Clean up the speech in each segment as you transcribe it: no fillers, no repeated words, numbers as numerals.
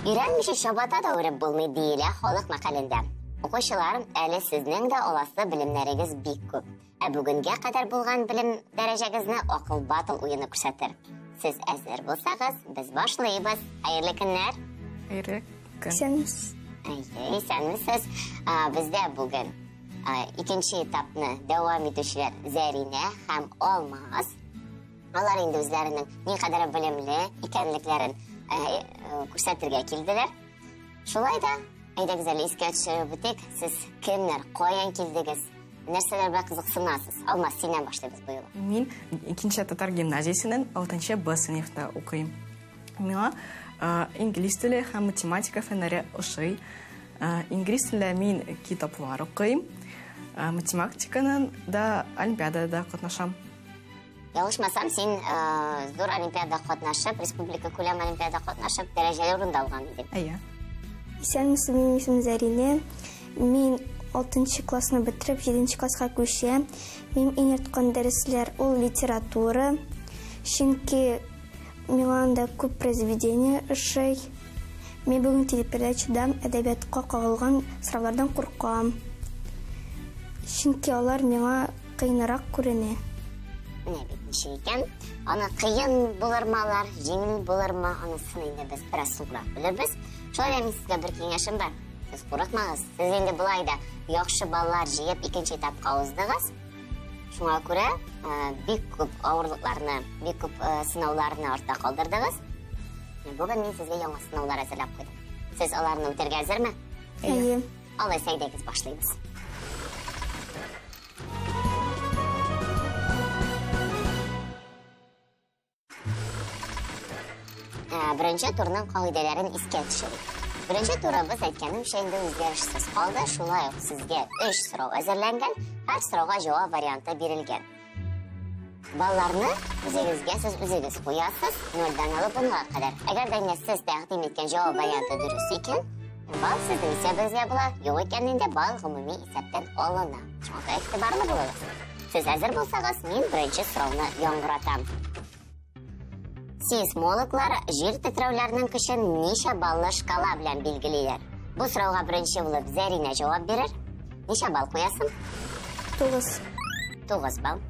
Өйрәнмичә чабата да үреп булмый, диелә халык мәкалендә. Укучылар, әле сезнең дә аласы белемнәрегез бик күп. Ә бүгенгә кадәр булган белем дәрәҗәгезне Акыл батл уены күрсәтер. Сез әзер булсагыз, без башлыйбыз. Хәерле көннәр. Хәерле көн. Исәнмесез. Әйе, исәнмесез. Бездә бүген икенче этапны дәвам итүчеләр Зәринә һәм Алмаз. Алар инде үзләренең никадәр белемле икәнлекләрен күрсәтергә килделәр. Шулай да, әйдәгез әле искә төшереп үтик, сез кемнәр, каян килдегез, нәрсәләр белән кызыксынасыз? Алмаз, синнән башлыйбыз бу юлы. Мин икенче татар гимназиясенең 6 Б сыйныфта укыйм. Миңа инглиз теле һәм математика фәннәре ошый. Инглиз телендә мин китаплар укыйм. Математиканың да олимпиадада катнашам. Ялгышмасам, син зур олимпиадада катнашып, республика күләм олимпиадада катнашып, дәрәҗәле урында алган идең. Әйе. Исәнмесез, минем исемем Зәринә. Мин 6 классны бетереп, 7 класска күчәм. Минем иң яраткан дәресләр ул литература. Чөнки миңа анда күп произведение ошый. Мин бүген телепередачада әдәбиятка кагылган сораулардан куркам. Чөнки алар миңа кыенрак күренә. Менә бит ничек икән. Аны кыен булырмы алар, җиңел булырмы, анысын инде без бераз соңрак белербез. Шулай да мин сезгә бер киңәшем бар. Сез курыкмагыз. Сез инде болай да яхшы баллар җыеп икенче этапка уздыгыз. Шуңа күрә, бик күп авырлыкларны, бик күп сынауларны артта калдырдыгыз. Бүген мин сезгә яңа сынаулар әзерләп куйдым. Сез аларны үтәргә әзерме? Әйе. Алайса әйдәгез башлыйбыз. Беренче турның кагыйдәләрен искә төшерик. Беренче турыбыз әйткәнемчә инде үзгәрешсез калды. Шулай ук сезгә 3 сорау әзерләнгән, һәр сорауга җавап варианты бирелгән. Балларны үзегезгә сез үзегез куясыз, нольдән алып унга кадәр. Әгәр дә инде сез тәкъдим иткән җавап варианты дөрес икән, балл сезнең исәбегезгә була, юк икән инде балл гомуми исәптән алына. Шуңа күрә игътибарлы булыгыз. Сез әзер булсагыз, мин беренче сорауны яңгыратам. Сейсмологлар җир тетрәүләренең көчен ничә баллы шкала белән билгелиләр? Бу сорауга беренче булып Зәринә җавап бирер. Ничә балл куясың? 9. 9 балл.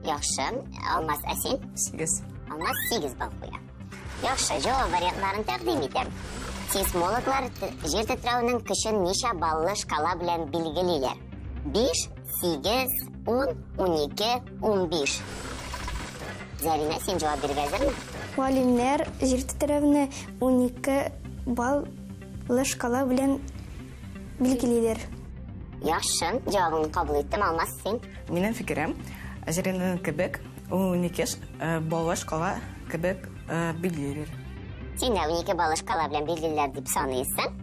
Яхшы. Алмаз, ә син? 8. Алмаз 8 балл куя. Яхшы, җавап вариантларын тәкъдим итәм. Сейсмологлар җир тетрәүенең көчен ничә баллы шкала белән билгелиләр? 5, 8, 10, 12, 15. Зәринә, син җавап бирергә әзерме? Галимнәр җир тетрәүне 12 баллы шкала белән билгелиләр. Яхшы, җавабыңны кабул иттем. Алмаз, син? Минем фикерем, Зәринәнең кебек 12 баллы шкала кебек билгелиләр. Син дә 12 баллы шкала белән билгелиләр дип саныйсың.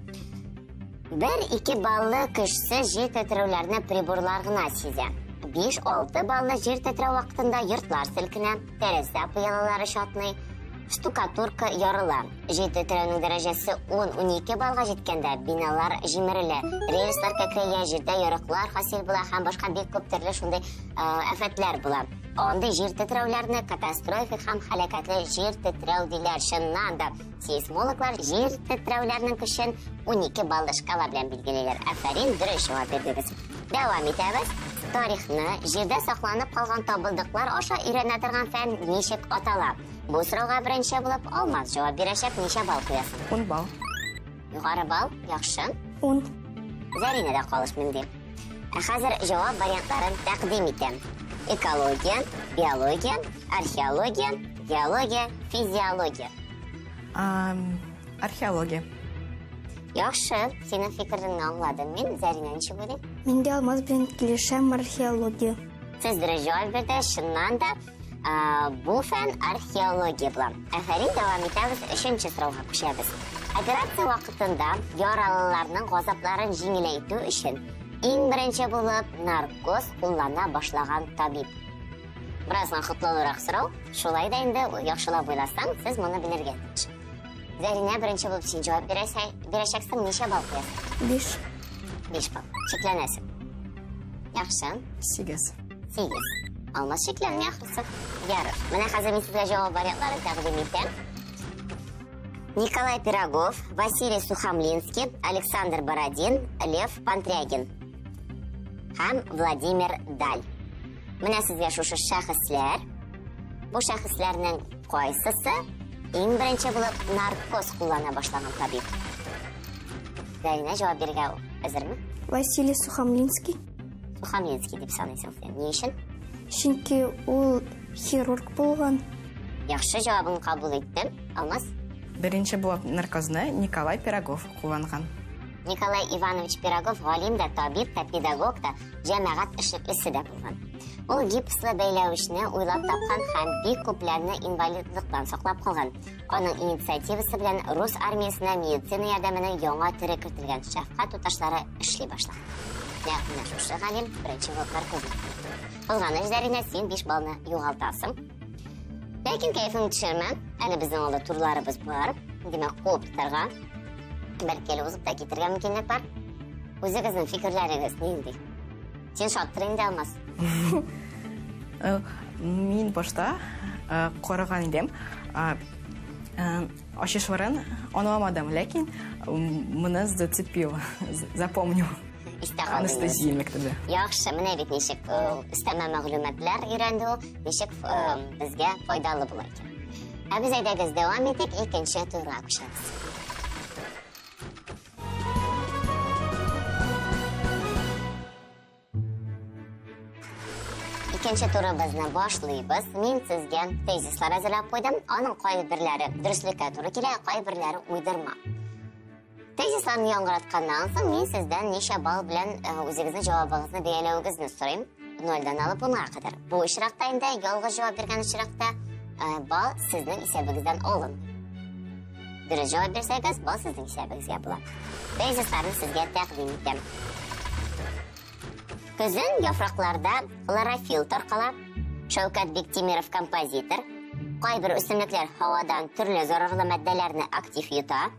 1-2 баллы көчсез җир тетрәүләрне приборлар гына сизә. 5-6 баллы җир тетрәү вакытында йортлар селкенә, тәрәзә пыялалары чатный, штукатурка ярыла. Җир тетрәүнең дәрәҗәсе 10-12 баллга җиткәндә биналар җимерелә, рельслар кәкрәя, җирдә ярыклар хасил була һәм башка бик күп төрле шундый афәтләр була. Андый җир тетрәүләрне катастрофик һәм һәлакәтле җир тетрәү диләр. Чыннан да сейсмологлар җир тетрәүләрнең көчен 12 баллы шкала белән билгелиләр. Афәрин, дөрес җавап бирдегез. Дәвам итәбез. Тарихны җирдә сакланып калган табылдыклар аша өйрәнә торган фән ничек атала? Бу сорауга беренче булып Алмаз җавап бирәчәк. Ничә балл куясың? 10 балл. Югары балл, яхшы. 10. Зәринә дә калышмыйм ди. Ә хәзер җавап вариантларын тәкъдим итәм. Экология, биология, археология, геология, физиология. Археология. Яхшы, синең фикереңне аңладым мин. Зәринә ничек уйлый? Мин дә Алмаз белән килешәм, археология. Сез дөрес җавап бирдегез. Чыннан да, бу фән археология була. Афәрин, дәвам итәбез. Өченче сорауга күчәбез. Операция вакытында яралыларның газапларын җиңеләйтү өчен иң беренче булып наркоз куллана башлаган табиб. Бераз гына хуплаулырак сорау. Шулай да инде яхшылап уйласаң, сез моны белергә тиеш. Зәринә, беренче булып син җавап бирәчәксең. Ничә балл куясың? 5. 5 балл. Шикләнәсең. Яхшы. 8. 8. Алмаз шикләнми ахрысы. Ярар. Менә хәзер мин сезгә җавап вариантларын тәкъдим итәм. Николай Пирогов, Василий Сухомлинский, Александр Бородин, Лев Пантрягин һәм Владимир Даль. Менә сезгә шушы шәхесләр. Бу шәхесләрнең кайсысы иң беренче булып наркоз куллана башлаган табиб? Зәринә, җавап бирергә әзерме? Василий Сухомлинский. Сухомлинский дип саныйсың син. Ни өчен? Чөнки ул хирург булган. Яхшы, җавабын кабул иттем. Алмаз? Беренче булып наркозны Николай Пирогов кулланган. Николай Иванович Пирогов галим дә, табиб та, педагог та, җәмәгать эшлеклесе дә булган. Ул гипслы бәйләвечне уйлап тапкан һәм бик күпләрне инвалидлыктан саклап калган. Аның инициативасы белән рус армиясенә медицина ярдәменең яңа төре кертелгән, шәфкать туташлары эшли башлаган. Нәкъ менә шушы галим беренче булып наркозны кулланган. Кызганыч, Зәринә, син 5 баллны югалтасың. Ләкин кәефеңне төшермә, әле безнең алда турларыбыз бар. Димәк, куып тотарга, бәлки әле узып та китергә мөмкинлек бар. Үзегезнең фикерләрегез нинди? Син шаттыр инде, Алмаз. Мин башта караган идем. Ачышларын аңламадым, ләкин моны зацепило, запомнил. Истә калды. Анестезия мәктәбе. Яхшы, менә бит ничек өстәмә мәгълүматлар өйрәнде ул, ничек безгә файдалы була икән. Ә без әйдәгез дәвам итик, икенче турга күчәбез. Икенче турыбызны башлыйбыз. Мин сезгә тезислар әзерләп куйдым. Аның кайберләре дөреслеккә туры килә, кайберләре уйдырма. Тезисларны яңгыратканнан соң мин сездән ничә балл белән үзегезнең җавабыгызны бәяләвегезне сорыйм. 0-дан алып 10-га кадәр. Бу очракта инде ялгыш җавап биргән очракта балл сезнең исәбегездән алынмый. Дөрес җавап бирсәгез, балл сезнең исәбегезгә була. Тезисларны сезгә тәкъдим итәм. Көзен яфракларда хлорофилл таркала. Шәүкәт Биктимиров композитор. Кайбер үсемлекләр һавадан төрле зарарлы матдәләрне актив йота.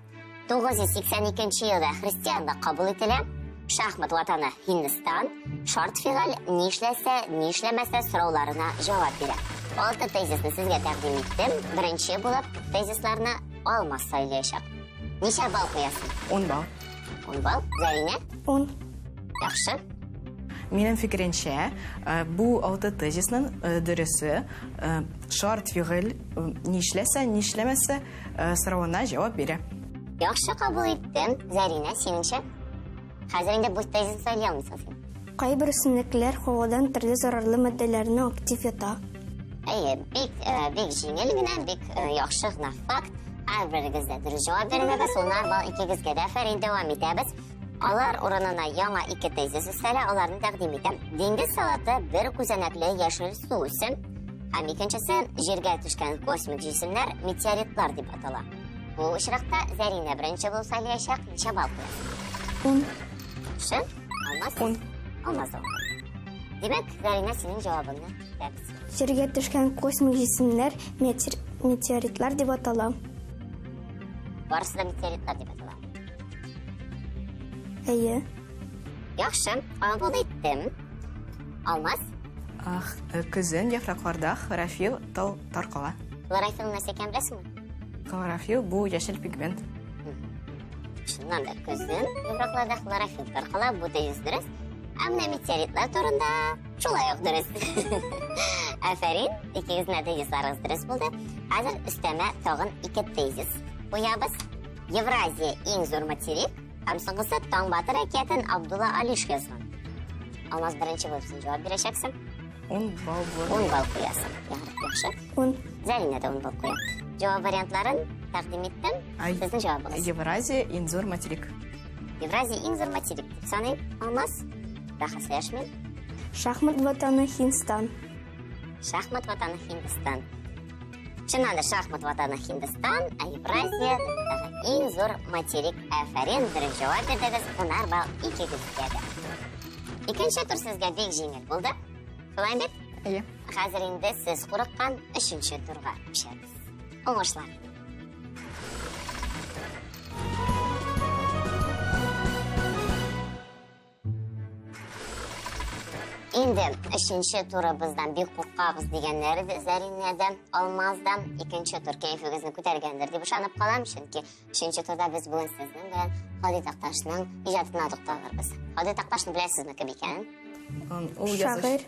982 елда христианлык кабул ителә. Шахмат ватаны Һиндстан. Шарт фигыль нишләсә, нишләмәсә сорауларына җавап бирә. 6 тезисны сезгә тәкъдим иттем. Беренче булып тезисларны Алмаз сайлаячак. Ничә балл куясың? 10 балл. 10 балл. Зәринә? 10. Яхшы. Минем фикеремчә, бу 6 тезисның дөресе шарт фигыль нишләсә, нишләмәсә соравына җавап бирә. Яхшы, кабул иттем. Зәринә, синеңчә? Хәзер инде бу тезисны сайлый алмыйсың син. Кайбер үсемлекләр һавадан төрле зарарлы матдәләрне актив йота. Әйе, бик җиңел генә, бик яхшы гына факт. Һәрберегез дә дөрес җавап бирдегез. Унар балл икегезгә дә. Афәрин, дәвам итәбез. Алар урынына яңа 2 тезис өстәлә, аларны тәкъдим итәм. Диңгез салаты бер күзәнәкле яшел су үсем. Һәм икенчесе җиргә төшкән космик җисемнәр метеоритлар дип атала. Бу очракта Зәринә беренче булып сайлаячак. Ничә балл куясың? 10. Яхшы. Алмаз? 10. Алмаз да ун. Димәк, Зәринә, синең җавабыңны көтәбез. Җиргә төшкән космик җисемнәр метеоритлар дип атала. Барысы да метеоритлар дип атала. Әйе. Яхшы, кабул иттем. Алмаз? Ах, көзен яфракларда хлорофилл таркала. Хлорофилл нәрсә икәнен беләсеңме? Хлорофилл бу яшел пигмент. Чыннан да көзен яфракларда хлорофилл таркала, бу тезис дөрес. Ә менә метеоритлар турында шулай ук дөрес. Афәрин, икегезнең дә тезисларыгыз дөрес булды. Хәзер өстәмә тагын 2 тезис куябыз. Евразия иң зур материк, һәм соңгысы Таң батыр әкиятен Абдулла Алиш язган. Алмаз, беренче булып син җавап бирәчәксең. 10 балл була. 10 балл куясың. Яхшы. 10. Зәринә дә 10 балл куя. Җавап вариантларын тәкъдим иттем. Сезнең җавабыгыз. Евразия иң зур материк. Евразия иң зур материк дип саныйм. Алмаз, бәхәсләшмим. Шахмат ватаны Һиндстан. Шахмат ватаны Һиндстан. Чыннан да шахмат ватаны Һиндстан, ә Евразия дөньядагы иң зур материк. Афәрин, дөрес җавап бирдегез. Унар балл икегезгә дә. Икенче тур сезгә бик җиңел булды. Шулай бит? Әйе. Хәзер инде сез курыккан өченче турга күчәбез. Уңышлар. Инде өченче турыбыздан бик куркабыз дигәннәр иде Зәринә дә, Алмаз да. Икенче тур кәефегезне күтәргәндер дип ышанып калам, чөнки өченче турда без бүген сезнең белән Һади Такташның иҗатына тукталырбыз. Һади Такташны беләсезме кем икәнен? Ул Шагыйрь.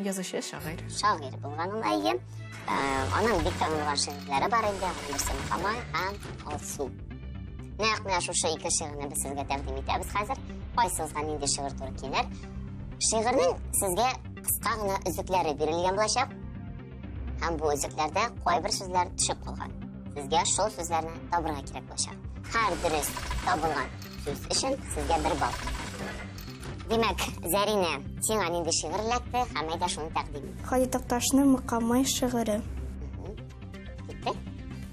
Язучы, шагыйрь. Шагыйрь булган ул, әйе. Аның бик танылган шигырьләре бар инде, аның берсе Мөхәммәй һәм Алсу. Нәкъ менә шушы ике шигырьне без сезгә тәкъдим итәбез хәзер. Кайсыгызга нинди шигырь туры килер? Шигырьнең сезгә кыска гына өзекләре бирелгән булачак. Һәм бу өзекләрдә кайбер сүзләр төшеп калган. Сезгә шул сүзләрне табырга кирәк булачак. Һәр дөрес табылган сүз өчен сезгә бер балл. Димәк, Зәринә, сиңа нинди шигырь эләкте һәм әйдә шуны тәкъдим ит. Һади Такташның Мокамай шигыре. Китте.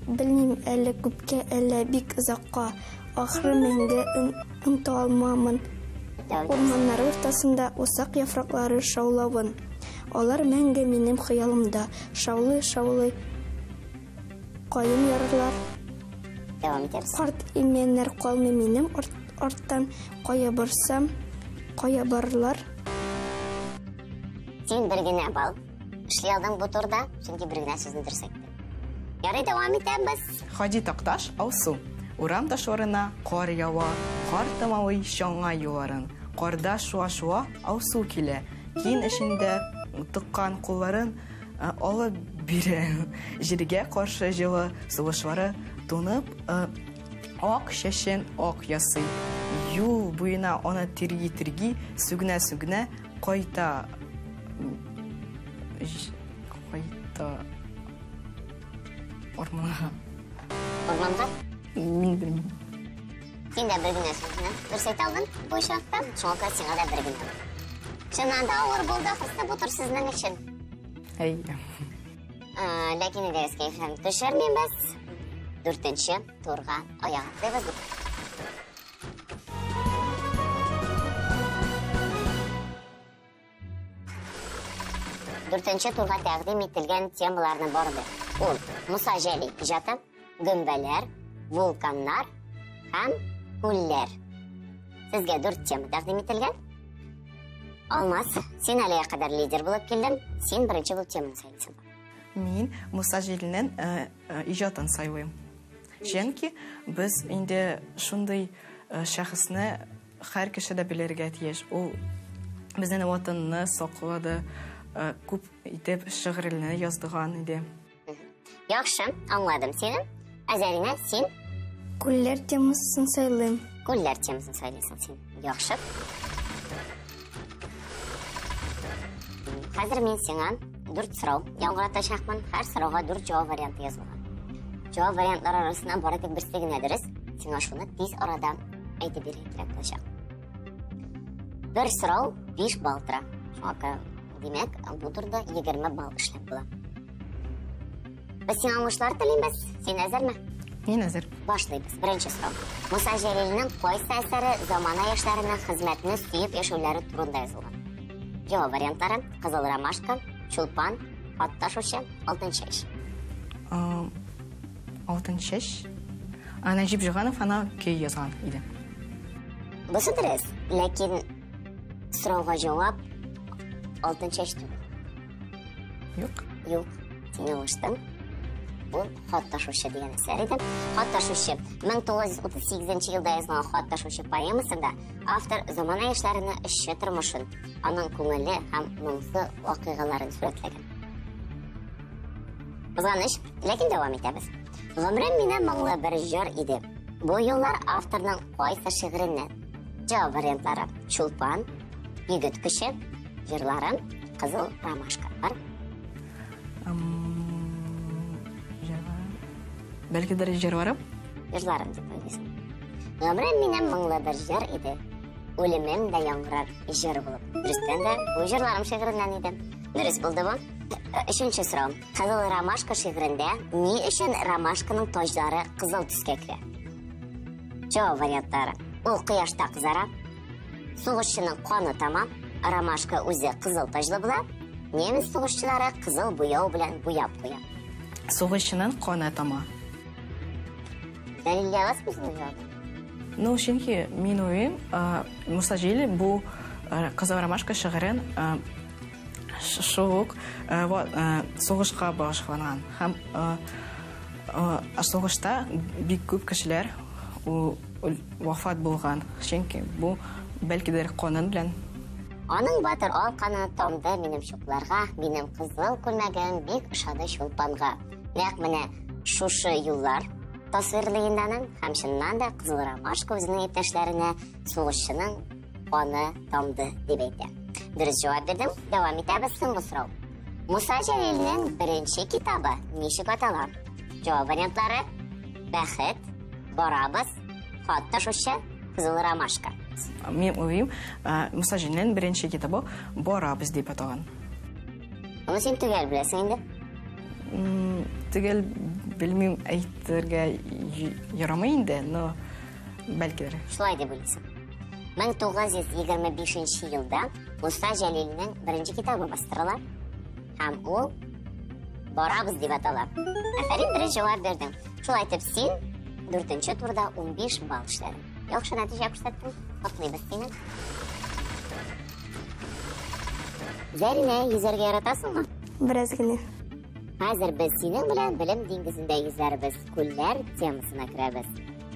Белмим әле күпкә, әллә бик озакка, ахры мәңге оныта алмамын. Урманнар уртасында усак яфраклары шаулавын. Алар мәңге минем хыялымда шаулый-шаулый каен ярырлар. Дәвам итәбез. Карт имәннәр калмый минем арттан, кая барсам, кая барырлар. Син бер генә балл эшли алдың бу турда, чөнки бер генә сүзне дөрес әйттең. Ярый, дәвам итәбез. Һади Такташ, Алсу. Урам ташларына кар ява, кар томалый чаңа юлларын. Карда шуа-шуа Алсу килә. Киң эчендә тыккан кулларын алып бирә. Җиргә каршы җылы сулышлары тунып, ак чәчен ак ясый. Юл буена аны тирги-тирги, сүгенә-сүгенә кайта. Кайта урманга. Урманга? Мин белмим. Син дә бер генә сүзне дөрес әйтә алдың бу очракта, шуңа күрә сиңа да бер генә. Чыннан да авыр булды ахрысы бу тур сезнең өчен. Әйе. Ләкин әйдәгез кәефләрне төшермибез. Дүртенче турга аяк атлыйбыз. Дүртенче турга тәкъдим ителгән темаларны барды. Ул Муса Җәлил иҗаты, гөмбәләр, вулканнар һәм күлләр. Сезгә дүрт тема тәкъдим ителгән. Алмаз, син әлегә кадәр лидер булып килдең. Син беренче булып теманы сайлыйсың. Мин Муса Җәлилнең иҗатын сайлыйм. Чөнки без инде шундый шәхесне һәр кеше дә белергә тиеш. Ул безнең ватанны саклады, күп итеп шигырьләрне яздырган иде. Яхшы, аңладым сине. Ә Зәринә, син? Күлләр темасын сайлыйм. Күлләр темасын сайлыйсың син. Яхшы. Хәзер мин сиңа дүрт сорау яңгыратачакмын. Һәр сорауга дүрт җавап варианты язылган. Җавап вариантлары арасыннан бары тик берсе генә дөрес. Сиңа шуны тиз арада әйтеп бирергә кирәк булачак. Бер сорау 5 балл тора. Шуңа күрә, димәк, бу турда 20 балл эшләп була. Без сиңа уңышлар телибез. Син әзерме? Мин әзер. Башлыйбыз. Беренче сорау. Муса Җәлилнең кайсы әсәре замана яшьләренең хезмәтне сөеп яшәүләре турында язылган? Җавап вариантлары: Кызыл ромашка, Чулпан, Ат ташучы, Алтын чәч. Алтын чәч. Нәҗип Җиһанов ана көй язган иде. Бусы дөрес, ләкин сорауга җавап Алтын чәч түгел. Юк. Юк, син ялгыштың. Ул Хат ташучы дигән әсәр иде. Хат ташучы 1938 елда язылган Хат ташучы поэмасында автор замана яшьләренең эшче тормышын, аның күңелле һәм моңсу вакыйгаларын сурәтләгән. Кызганыч, ләкин дәвам итәбез. Гомерем минем моңлы бер җыр иде. Бу юллар авторның кайсы шигыреннән? Җавап вариантлары: Чулпан, Егет көче, Җырларым, Кызыл ромашка. Бар? Бәлки дә җырларым? Җырларым дип уйлыйсың. Гомерем минем моңлы бер җыр иде. Үлемем дә яңгырар җыр булып. Дөрестән дә, бу җырларым шигыреннән иде. Дөрес булды бу. Өченче сорау. Кызыл ромашка шигырендә ни өчен ромашканың таҗлары кызыл төскә керә? Җавап вариантлары: ул кояшта кызара, сугышчының каны тама, ромашка үзе кызыл таҗлы була, немец сугышчылары кызыл буяу белән буяп куя. Сугышчының каны тама. Дәлилли аласызмы шуны җавабын? Ну, чөнки мин уйлыйм, Муса Җәлил бу Кызыл ромашка шигырен Шул ук сугышка багышланган. Һәм сугышта бик күп кешеләр вафат булган. Чөнки бу бәлкидер канун белән. Аның батыр ал каны тамды минем чукларга, минем кызыл күлмәгем бик ошады Чулпанга. Нәкъ менә шушы юллар тасвирлый инде аның, һәм чыннан да Кызыл ромашка үзенең иптәшләренә сугышчының каны тамды дип әйтә. Дөрес җавап бирдем. Дәвам итәбез. Соңгы сорау. Муса Җәлилнең беренче китабы ничек атала? Җавап вариантлары: Бәхет, Барабыз, Хат ташучы, Кызыл ромашка. Мин уйлыйм, Муса Җәлилнең беренче китабы Барабыз дип аталган. Моны син төгәл беләсең инде. Төгәл белмим, әйтергә ярамый инде, но бәлкидер. Шулай дип уйлыйсың. 1925 елда Муса Җәлилнең беренче китабы бастырыла. Һәм ул Барабыз дип атала. Афәрин, дөрес җавап бирдең. Шулай итеп, син дүртенче турда 15 балл эшләдең. Яхшы нәтиҗә күрсәттең. Котлыйбыз сине. Зәринә, йөзәргә яратасыңмы? Бераз генә. Хәзер без синең белән белем диңгезендә йөзәрбез, күлләр темасына керәбез.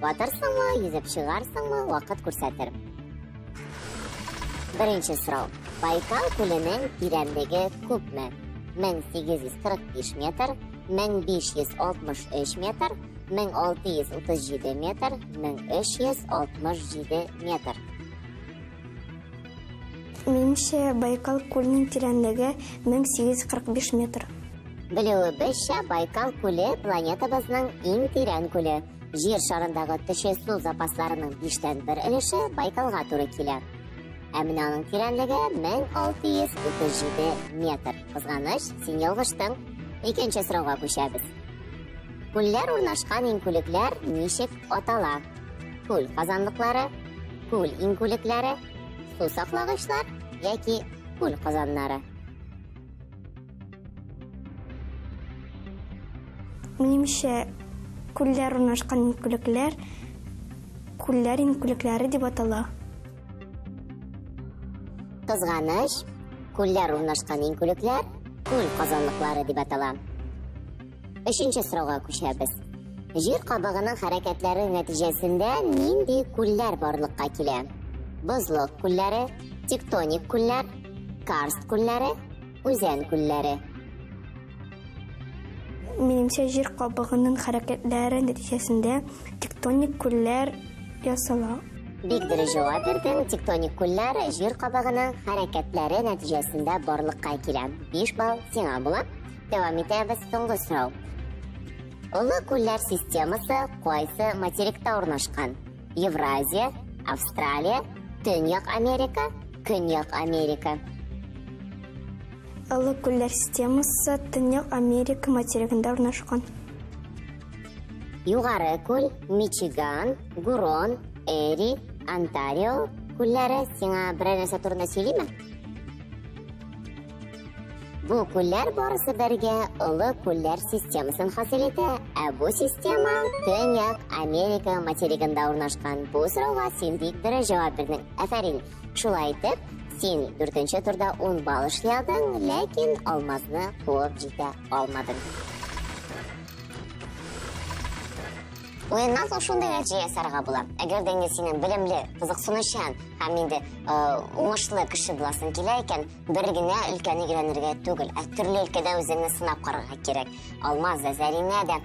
Батырсыңмы, йөзеп чыгарсыңмы, вакыт күрсәтер. Беренче сорау. Байкал күленең тирәнлеге күпме? 1845 метр, 1563 метр, 1637 метр, 1367 метр. Минемчә, Байкал күленең тирәнлеге 1845 метр. Белүебезчә, Байкал күле планетабызның иң тирән күле. Җир шарындагы төче су запасларының биштән бер өлеше Байкалга туры килә. Ә менә аның тирәнлеге 1637 метр. Кызганыч, син ялгыштың. Икенче сорауга күчәбез. Күлләр урнашкан иңкүлекләр ничек атала? Күл казанлыклары, күл иңкүлекләре, су саклагычлар яки күл казаннары? Минемчә, күлләр урнашкан иңкүлекләр күлләр иңкүлекләре дип атала. Кызганыч, күлләр урнашкан иңкүлекләр күл казанлыклары дип атала. Өченче сорауга күчәбез. Җир кабыгының хәрәкәтләре нәтиҗәсендә нинди күлләр барлыкка килә? Бозлык күлләре, тектоник күлләр, карст күлләре, үзән күлләре. Минемчә, җир кабыгының хәрәкәтләре нәтиҗәсендә тектоник күлләр ясала. Бик дөрес җавап бирдең. Тектоник күлләр җир кабыгының хәрәкәтләре нәтиҗәсендә барлыкка килә. 5 балл сиңа була. Дәвам итәбез. Соңгы сорау. Олы күлләр системасы кайсы материкта урнашкан? Евразия, Австралия, Төньяк Америка, Көньяк Америка. Олы күлләр системасы Төньяк Америка материгында урнашкан. Югары күл, Мичиган, Гурон, Эри, Онтарио күлләре сиңа берәр нәрсә турында сөйлиме? Бу күлләр барысы бергә олы күлләр системасын хасил итә, ә бу система Төньяк Америка материгында урнашкан. Бу сорауга син бик дөрес җавап бирдең. Афәрин. Шулай итеп, син дүртенче турда 10 балл эшли алдың, ләкин Алмазны куып җитә алмадың. Уеннан соң шундый нәтиҗә ясарга була. Әгәр дә инде синең белемле, кызыксынучан һәм инде уңышлы кеше буласың килә икән, бер генә өлкәне өйрәнергә түгел, ә төрле өлкәдә үзеңне сынап карарга кирәк. Алмаз да, Зәринә дә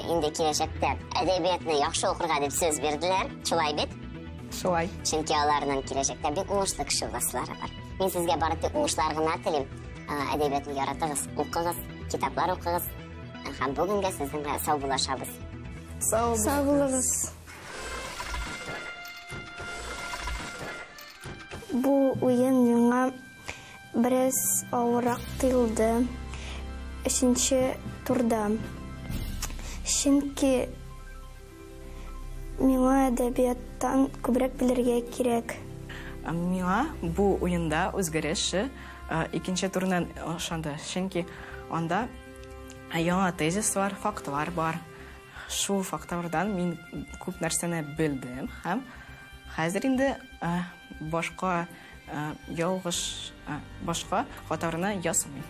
инде киләчәктә әдәбиятны яхшы укырга дип сүз бирделәр. Шулай бит? Шулай. Чөнки аларның киләчәктә бик уңышлы кеше буласылары бар. Мин сезгә бары тик уңышлар гына телим. Әдәбиятны яратыгыз, укыгыз, китаплар укыгыз. Һәм бүгенгә сезнең белән саубуллашабыз. Сау Сау булыгыз. Бу уен миңа бераз авыррак тоелды өченче турда. Чөнки миңа әдәбияттан күбрәк белергә кирәк. Миңа бу уенда үзгәреше икенче турыннан ошады. Чөнки анда яңа тезислар, фактлар бар. Шул фактлардан мин күп нәрсәне белдем һәм хәзер инде башка Ялгыш, башка хаталарны ясамыйм.